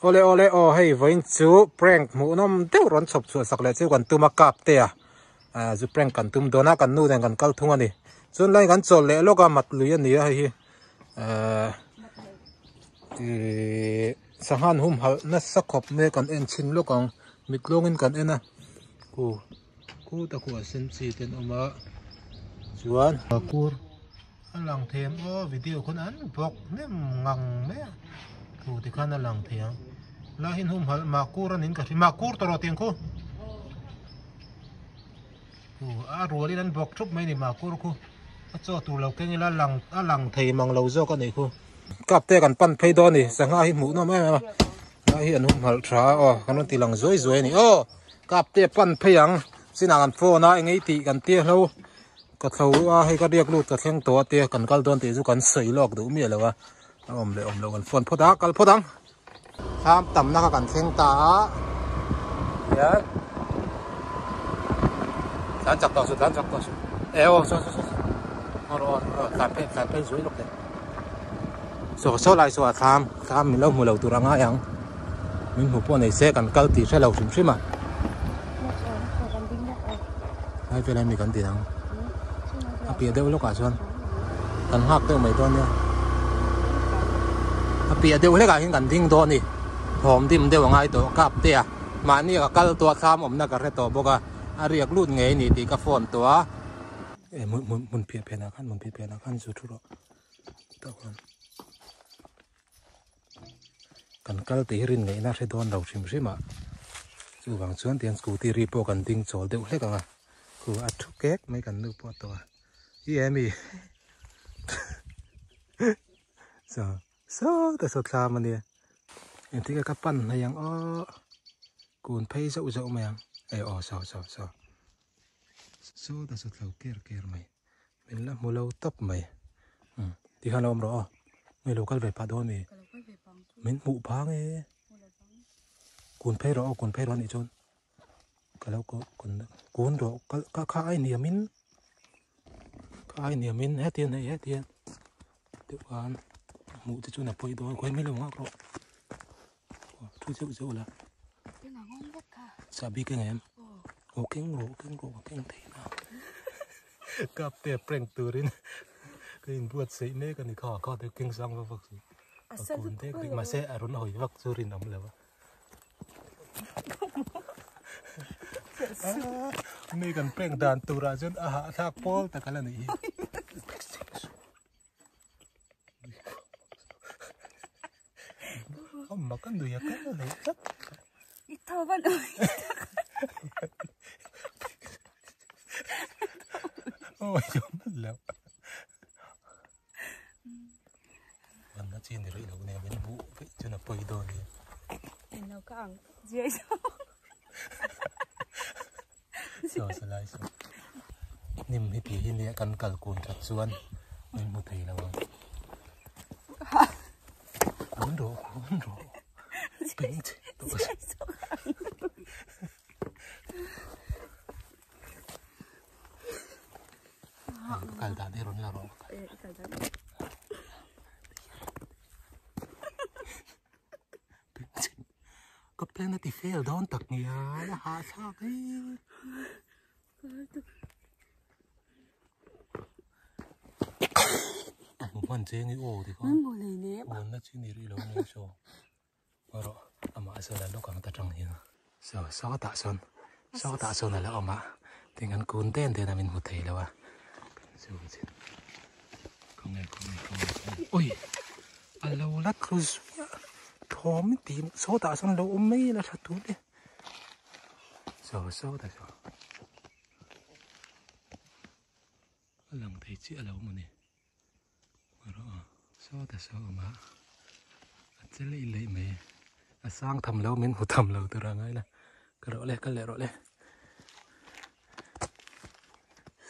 Awle awle aw hei vawiin chu prank hmuhnawm deuh rawn chhawp chhuah sak leh chu kan tum a kap te a ah zu prank kan tum dawn a kan nu nen kan kal thung a ni chuan lai kan chawl leh lawk a mat lui a ni a hei hi ah ihh sanghan humhalh nasa khawp mai kan en chhin lawk ang mit lawngin kan en a khu khuta khu a sen chi te an awm a chuan kur a lang thei ang aw video khawn an bawk hnem ngang mai a thu tikhan a lang thei ang lai hi humhalh mahkur a niin ka hria mahkur tawh rawh tiang khu khu a rualin an bawk thup mai a ni mahkur khu a chaw tur lo keng ila lang a lang thei mang lo zawk a nih khu cup te kan pan phei dawn a ni sangha hi hmuh nawm em em a lai hi an humhalh tha a aw kan rawn ti lang zuai zuai a ni aw cup te pan phei ang chinah kan phone a eng ei tih kan tia hlo. Ka thlo a hei ka riak lut ka thleng tawh a tia kan kal dawn tih chu kan sawi lawk duh miah lo a a awm leh awm loh kan phone phawt a kal phawt ang thlam tamna kha kan thleng ta a hian tlan chak tawh suh tlan chak tawh suh e aw saw saw saw aw aw aw tlan phei tlan phei zuai lawk le saw saw lai saw a thlam thlam min lo hmu lo tur a ngai ang min hmu pawh nei se kan kal tih hre lo hrim hrim a. Lai velai mi kan ti ang a piah deuh lawkah chuan kan nghak deuh mai dawn nia a piah deuh hlekah hian kan ding dawn a ni thawm dim deuh a ngai tawh kap te a mahni ka kal tawh a thlam awmna ka hre tawh bawk a a riak lut ngei a ni tih ka phone tawh a eh hmun hmun hmun piah pianah khan hmun piah pianah khan zu thu rawh tah khan. Kan kal tih hi rin ngaihna hre dawn lo hrim hrim a, chuvang chuan tiang scooty ri pawh kan ding chawl deuh hlek ang a, khu a thu kek mai kan nu pawh tawh a, i emi saw saw ta saw thlam a nia, engtin nge ka pan hnai ang aw kun phei zauh zauh mai ang e aw saw saw saw saw ta saw thlo ker ker mai. Min la hmu lo tawp mai. Umm ti khan lo awm rawh aw. Nge lo kal ve pah dawn mi? Min hmuh phang e. Kun phei rawh aw kun phei rawh anih chuan. Ka lo kun kun rawh ka kha ai hniam in kha ai hniam in hetiang hei hetiang deuh khan hmuh te chuan a pawi dawn khawi mai lo nghak rawh. Thu zeuh zeuh la. Chahbi keng em? Aw keng rawh keng rawh ka keng thei na. Kap te prank turin ka inbuatsaih mek a ni kha kha te keng sang vak vak chu. A kun dek dek mahse a rawn hawi vak chu rinawm lo a. Mi kan prank dan turah chuan a hahthlak pawl tak a la nih hi. Amma ka nui a kal leh tlat. I tho van ui. Ôi, giống leo. Van na chi ni rei lo ne min bu ve chu na poi do ni. En lo ka ang zia so. So so lai so. Nim hi ti hi nia kan kal kun that chuan min hmu thei lo ang. Kun rawh kun rawh. Beng che tawh. Kal dan hi rawn la rawh. Kal dan. Ka plan a ti fail dawn tak ngial a hahthlak hi. Hman cheng i aw ti kha. Aw na chi ni rih lo mai saw. Rawh amah sawn a lawk ang ta tang hian. Saw sawtah sawn sawtah sawn a la awm a tin kan kun den den a min hmu thei lo a. Chu chin khawnge khawnge khawnge ui a lo la thlu zui a thawm tih sawtah sawn lo awm mai la tha tur e. Saw sawtah saw. A lang thei chiah lo maw ni rawh a sawta saw awm a a che leih leih mai a sang tham lo min hmu tham lo tur a ngai la ka rawh le kal leh rawh le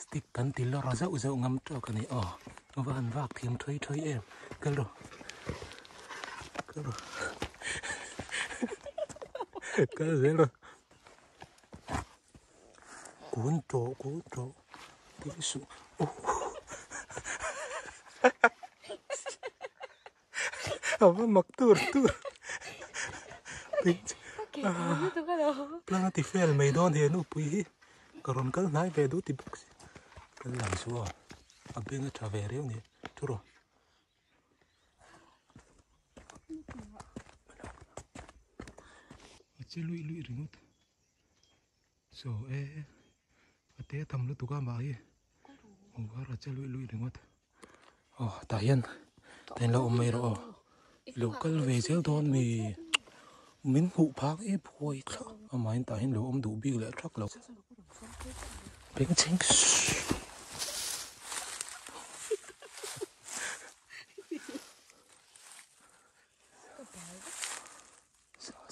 stick kan ti lawr zauh zauh ngam tawk a ni aw a va han vak thiam thawi thawi em kal rawh. Kal rawh. Kal zel rawh. Kun tawh, kun tawh. Thil suh. A va mak tur tur. Plan a ti fel mai dawn he nupui hi. Ka rawn kal hnai ve duh ti bawk si. Kal lang chu aw. A beng a tha ve riau ni. Thu rawh. A che luih luih ringawt. Chaw e a te tham lutuk a mah hi hmuh a che luih luih ringawt aw tah hian tah hian lo awm mai rawh aw lo kal ve zel dawn mi min hmuh phak e phuai thlap amahin tah hian lo awm duh bik leh thak lo bengchheng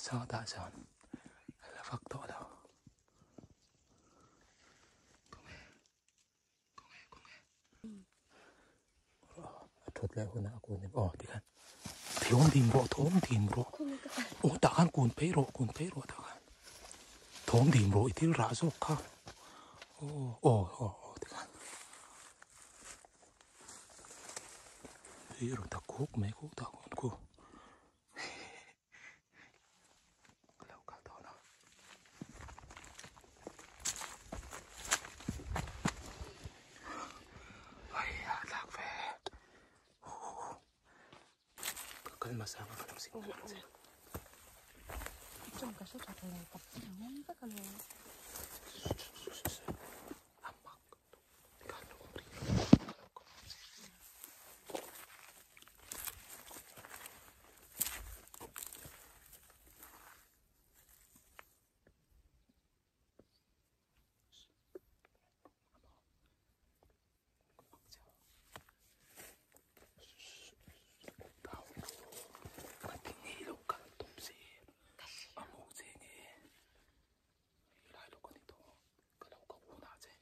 Saw tah chuan a la vak tawh lo. Khawnge khawnge khawnge a thut leh hunah a kun aw tikhan thawm dim rawh thawm dim rawh aw tah khan kun phei rawh kun phei rawh tah khan thawm dim rawh i thil rah zawk kha aw aw aw aw tikhan hei rawn ta kuk mai kuk tah khuan khu. Ka lo kal dawn a. Ai a thlak ve. Ka kal hmasa ang a ka lo signal ang che. Chung ka hre tha thei lo tak ang vek a lo. A mak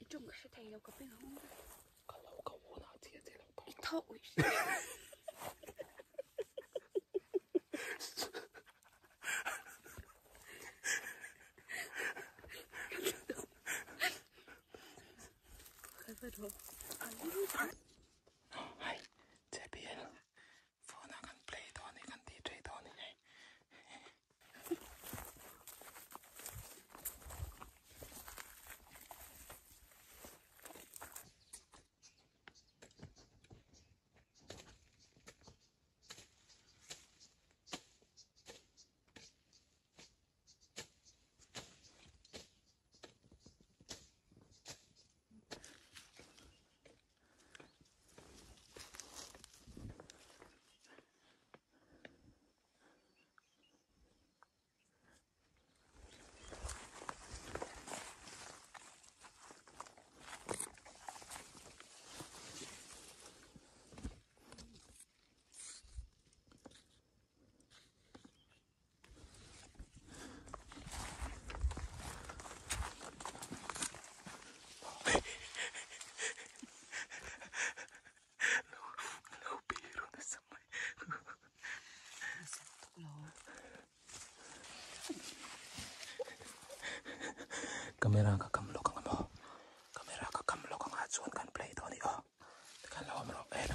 I tawng ka hre thei lo ka peng ang. Ka lo ka una che che lo ka. I tho ui. Hai, JBL phone a kan play dawn ni kan DJ dawn ni hei. Camera ka kam lawk ang maw camera ka kam lawk ang a chuan kan play dawn i aw tikhan lo awm rawh en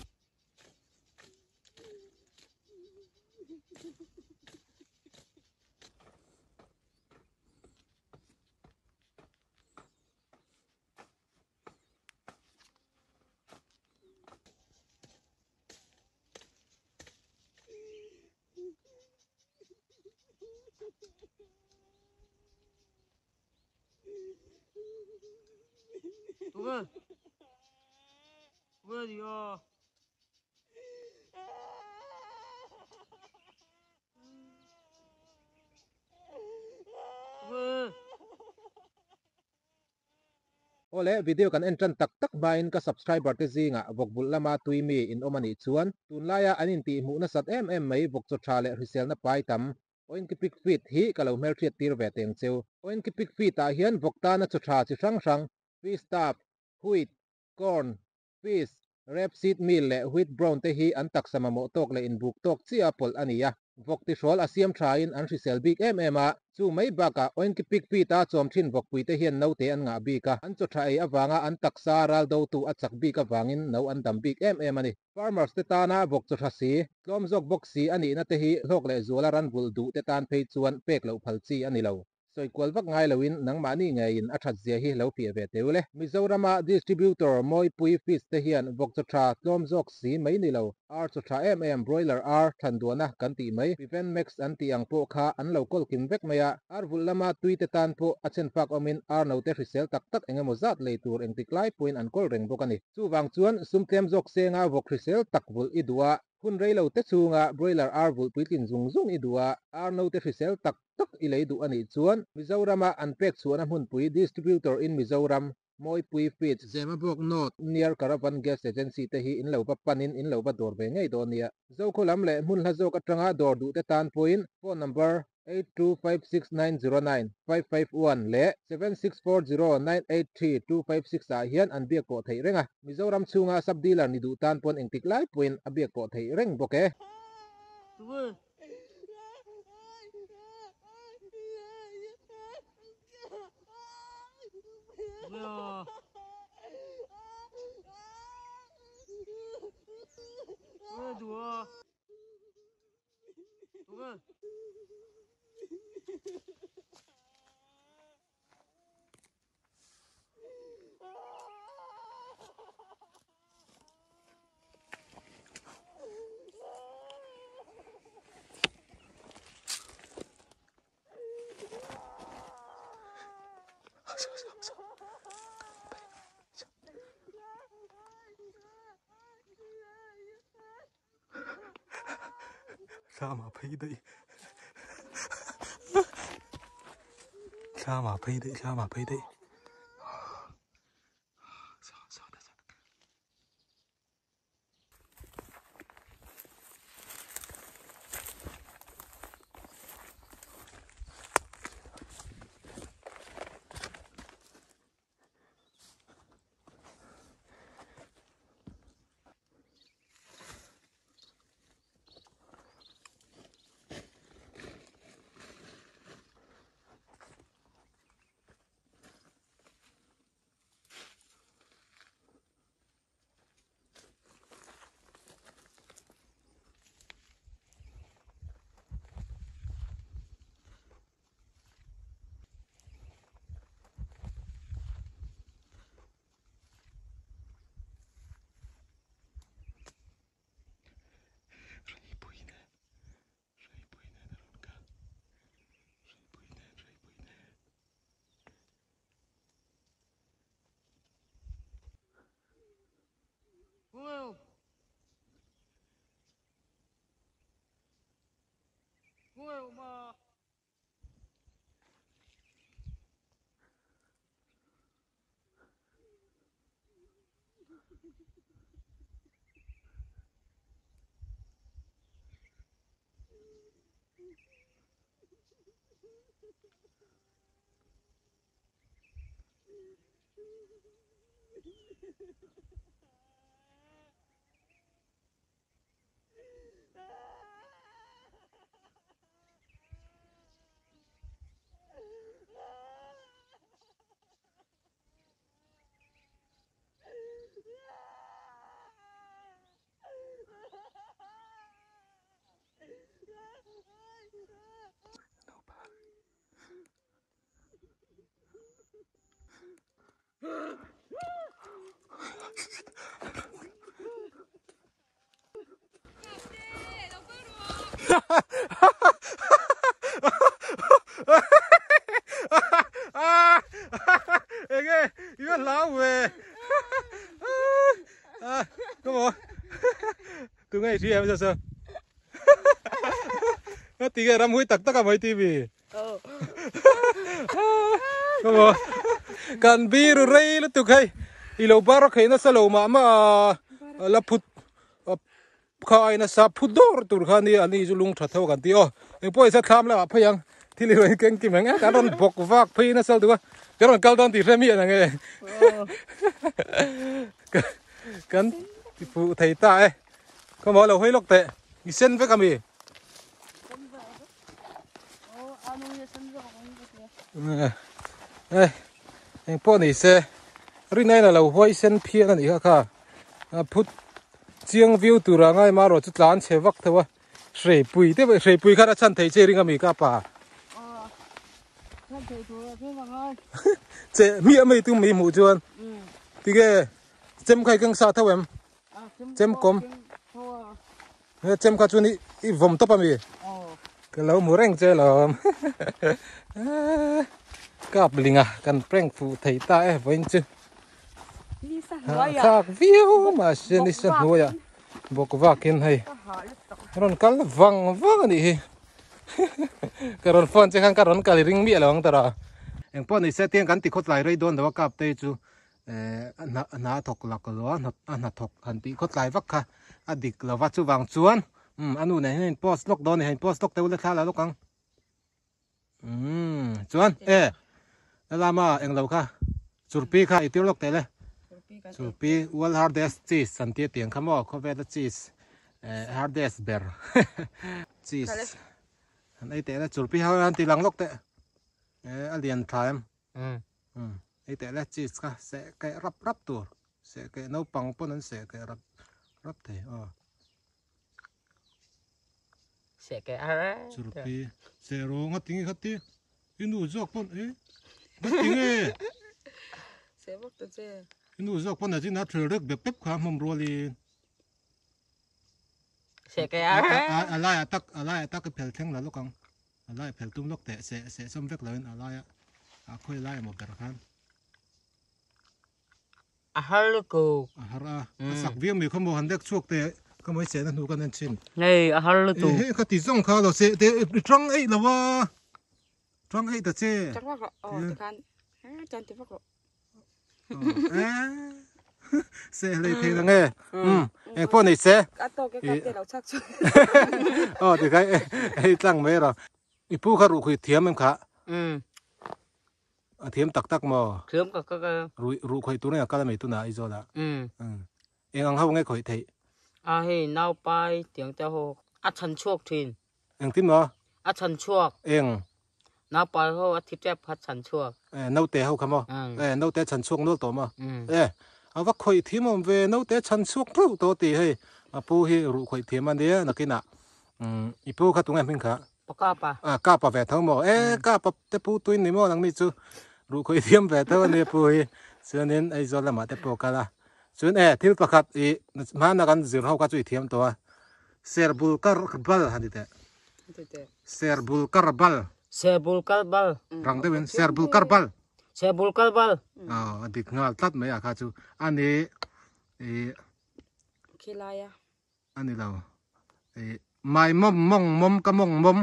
Awle, video kan en tan tak tak hmain ka subscriber te zingah vawkbulh lama tui mi in awm a nih chuan tunlaia an intihhmuh nasat em em mai vawk chaw tha leh hriselna pai tam Oinkipik Feed hi ka lo hmelhriat tir ve teng cheu. Oinkipik Feed ah hian vawk tana chaw tha chi hrang hrang, fish stuff, wheat, corn, fish, Rapeseed meal leh wheat bran te hi an taksa mamawh tawk leh inbuk tawk chiah a pawlh a ni a. Vawk tihrawl a siam thain an hrisel bik em em a, chu mai bakah Oinky Pig Feed a chawm thin vawkpui te hian naute an ngah bik a, an chaw tha ei avanga an taksa ral dotu a chak bik avangin no an dam bik em em a ni. Farmers te tana vawk chaw tha si, tlawm zawk bawk si a nihna te hi hlawk leh zuala ran vulh duh te tan phei chuan pek loh phal chi a ni lo. Sawi kual vak ngai loin nangmahni ngeiin a that zia hi lo fiah ve teu le. Mizorama distributor Mawipui Feeds te hian vawk chaw tha tlawm zawk si mai ni lo, ar chaw tha em em broiler ar than duahna kan tih mai, Prevent Max an tih ang pawh kha an lo kawl kim vek mai a, ar vulh lama tui te tan pawh a chhen fak awmin ar note hrisel tak tak eng emaw zat lei tur engtik lai pawhin an kawl reng bawk a ni. Chuvang chuan sum tlem zawk senga vawk hrisel tak vulh i duh a, hun rei lo te chhunga broiler ar vulh puitlin zung zung i duh a, ar note hrisel tak tak i lei duh a nih chuan Mizorama an pek chhuahna hmunpui Distributor in Mizoram, Mawipui Feeds, Zemabawk North, near Caravan Gas Agency te hi in lo va panin in lo va dawr ve ngei dawn nia. Zokhaw lam leh hmun hla zawk atanga dawr duhte tan pawhin phone number 8256909551 leh 7640983256 ah hian an biak pawh theih reng a. Mizoram chhunga sub dealer ni duh tan pawn engtik lai pawhin a biak pawh theih reng bawk e. Thlam ah phei daih Thlam ah phei daih thlam ah phei daih Hreipui nen, hreipui nen a rawn kal. Hreipui nen, hreipui nen. Enge i va hlau ve Come on Tu nge i hria em sa Ti nge ram hui tak tak a mai TV Come on Kan biru rei lutuk hei I lo bar a kheih nasa lo mah mah a la phut Kha ai nasa phu dawr tur kha nia ani chu lung tha tho kan ti aw engpawh hi thlam lamah phei ang thil hi rawn keng kim ang e kan rawn bawk vak phei nasa lutuk a kan rawn kal dawn tih hre miah nang e kan. Ti fuh thei ta e. Ka maw lo hawi lawk teh. I sen vek ami. Eh, eng pawh ni se. Rin ain a lo huai sen phian a nih kha kha. A phut chiang viau tur a ngai ma rawh chu tlan chhe vak tho a. Hreipui te hreipui khan a chhan thei che ring ami ka pa. Che miah mai tum mai hmuh chuan. Tige chem khai keng sa tho em. Chem kawm. He chem kha chuan i vawm tawp ami. Ka lo hmu reng che lawm. Kap linga kan prank fuh thei ta e vawiin chu. Thlak viau mahse nisa hnuaiah bawk vakin hei rawn kal vang vang a nih hi ka rawn phone che khan ka rawn kal i ring miah lo ang tara eng pawh ni se tiang kan ti khawtlai rei dawn lo a kap te chu eh a hna a hna a thawk lak lo a a hna thawk han tih khawtlai vak kha a dik lo va chuvang chuan umm a nu nen hian in post lawk dawn a ni hei post lawk te ula thla la lawk ang. Umm chuan e lama englo kha churpi kha i tir lawk teh le churpi world hardest cheese an tia tiang kha maw khawvela cheese eh hardest ber cheese an ei teh le churpi ho an ti lang lawk teh eh a lian tha em umm ei teh le cheese kha seh keh rap rap tur seh keh naupang pawn an seh keh rap rap thei aw. Churpi seh rawh nga tinge kha ti i nu zawk pawn e nga tinge i nu zawk pawn a zin a thil rek bep bep kha hmawm rualin a laiah tak a laiah tak i phel thleng la lawk ang a laiah phel tum lawk teh seh seh sawm vek loin a laiah a khawi lai emaw ber khan. A har lutuk. A har a. A sak viau mai kha maw han lek chhuak teh ka mawi sehna hnu kan en thin. Hei a har lutuk. Ehe ka ti zawng kha lo seh teh i tang eih lo a. Tang eih ta che. Tang vak rawh aw tikhan chuan ti vak rawh. Seh hlei thei lang e. Um eng pawh nei se. A tawk e ka te lo chak chu. Aw tikhan hei tlang mai rawh. I pu kha ruh khui thiam em kha. Um. A thiam tak tak maw? Thiam tak tak e. Ruih ruh khawih tur nge a kal a mai tunah Aizawl ah? Umm. Eng ang ho nge khawih theih? A hei naupai tiang te ho a chhan chhuak thin. Engtin maw? A chhan chhuak. Eng? Naupai ho a thi tep kha chhan chhuak. E naute ho kha maw? E naute chhan chhuak nual tawh maw? E a va khawih thiam awm ve naute chhan chhuak teuh tawh tih hei a pu hi ruh khawih thiam a nia nakinah i pu kha tunge hming kha? Pa kapa. A kapa ve tho maw? E kapa te pu tuin ni maw nang mi chu ruh khawih thiam ve tho ania pu hi. Chuanin Aizawl lamah te pawh kal a. Chuan e thil pakhat i hmana kan zir ho kha chu i thiam tawh a. Serbul kar bal han ti teh. Serbul kar bal. Serbul kar bal. Rang deuhin serbul kar bal. Serbul kar bal. Aw a dik nghal tlat mai a kha chu. Ani i. Khilai a. A ni lo. Ih mai mawm mawng mawm ka mawng mawm.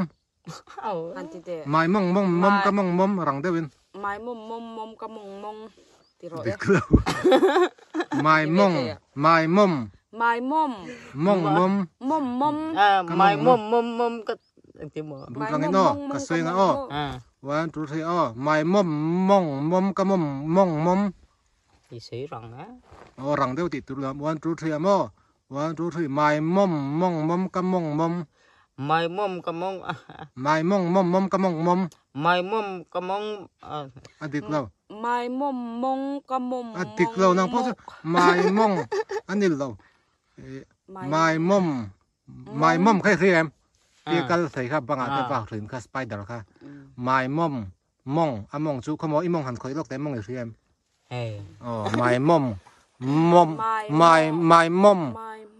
An ti teh. Mai mawng mawng mawm ka mawng mawm rang deuh in. Mai mawm mawm mawm ka mawng mawng ti rawh e. Dik lo. Mai mawng mai mawm. Mai mawm. Mawng mawm. Mawm mawm. Mai mawm mawm mawm ka ti maw. Bul tang in aw ka sawi ang aw. One two three aw mai mawm mawng mawm ka mawm mawng mawm. I sawi rang a. Aw rang deuh tih tur lo one two three a maw. One two three mai mawm mawng mawm ka mawng mawm. Mai mawm ka mawng. Mai mawng mawm mawm ka mawng mawm. Mai mawm ka mawng. A dik lo. Mai mawm mawng ka mawm mawng. A dik lo nang pawh chu mai mawng a ni lo. Mai mawm mai mawm kha i hria em? Tia kal thei kha bangah te vak thin kha spider kha. Mai mawm mawng a mawng chu khawmaw i mawng han khawih lawk teh mawng i hria em? Aw mai mawm mawm mai mai mawm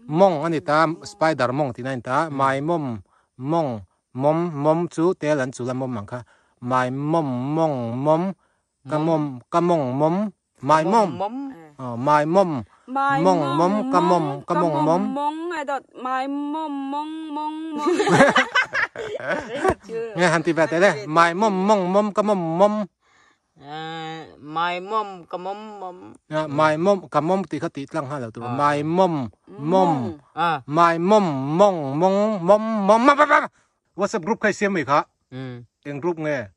mawng a ni ta spider mawng tihna a ni ta mai mawm mawng mawm mawm chu tel an chul a mawm ang kha mai mawm mawng mawm ka mawm ka mawng mawm mai mawm aw mai mawm mawng mawm ka mawm ka mawng mawm nghe han ti ve teh le mai mawm mawng mawm ka mawm mawm Mai mawm ka mawm mawm. Mai mawm ka mawm tih kha tih tlang nghal lo tur. Mai mawm mawm mai mawm mawng mawng mawm mawm mawm. WhatsApp group kha i siam mai kha. Eng group nge?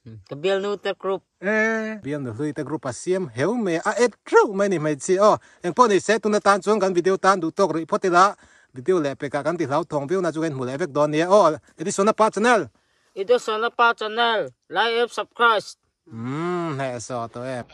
Ka bialnu te group. E bialnu hlui te group a siam heu mai a add reuh mai ni hmeichhia aw. Engpawh ni se tuna tan chuan kan video tan duh tawk rih phawt ila video leh pekah kan ti hlauthawng viau na chu kan hmu leh vek dawn nia aw. Edisona pa channel. Edisona pa channel like and subscribe. Umm hnehsawh tawh em.